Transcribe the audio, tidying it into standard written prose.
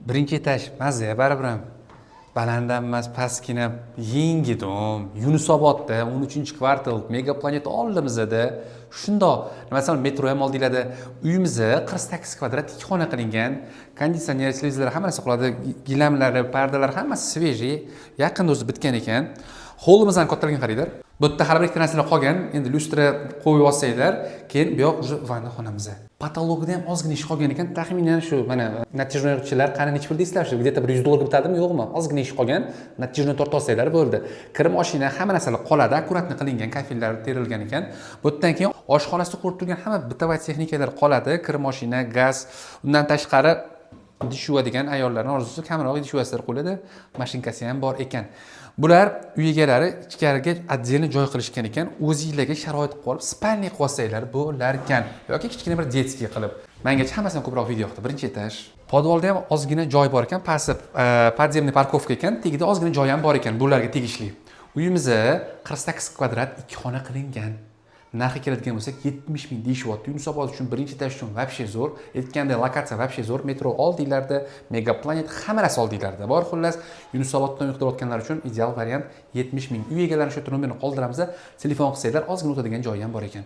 Birinchi etaj mazza, baribir ham baland ham emas, pastgina, yangi дом, Yunusobodda, 13-kvartal, Mega Planet oldimizda. Shundoq, masalan, metro ham oldinglarda. Uyimiz 48 kvadrat, ikki xona qilingan, konditsioner, televizorlar, hamma narsa qoladi, gilamlari, pardalari, hammasi свежий, yaqinda o'zi bitgan ekan. Hollimizni ham kattaligini qaranglar. Bu yerda hali bir ikkita narsalar qolgan, endi lyustra qo'yib olsanglar, keyin bu yoq уже vanna xonamiz. Потолок ida ham ozgina ish qolgan ekan, taxminan shu mana натяжной chilar qani, nechi pul deysizlar, shu где то 100 dollarga bitadimi, yo'qmi, ozgina ish qolgan, натяжной tortib olsanglar bo'ldi. Kir moshina, hamma narsalar qoladi, аккуратно qilingan, kafellar terilgan ekan. Bu yerdan keyin oshxonasida ko'rib turgan hamma бытовой texnikalar qoladi, kir moshina, gaz. Undan tashqari idish yuvadigan, ayollarni orzusi, kamroq idish yuvasizlar qo'lida, mashinkasi ham bor ekan. Bular uy egalari ichkariga отдельно joy qilishgan ekan, o'zinglarga sharoit qilib olib, спальня qilib olsanglar bo'lar ekan yoki kichkina bir детский qilib. Mangacha hammasidan ko'proq video yoqdi birinchi etaj. Podvalda ham ozgina joy bor ekan, pasti подземный парковка ekan, tagida ozgina joy ham bor ekan bularga tegishli. Uyimiz 48 kvadrat, ikki xona qilingan. Narxi keladigan bo'lsak, 70 000 deyishyapti. Yunusobod uchun, birinchi etaj uchun вообще zo'r. Aytgandek, lokatsiya вообще zo'r, metro oldinglarda, Mega Planet, hamma narsa oldinglarda bor. Xullas, Yunusoboddan uy qidirayotganlar uchun ideal variant. 70 000. Uy egalarini shu yerda nomerini qoldiramiz, telefon qilsanglar, ozgina o'tadigan joyi ham bor ekan.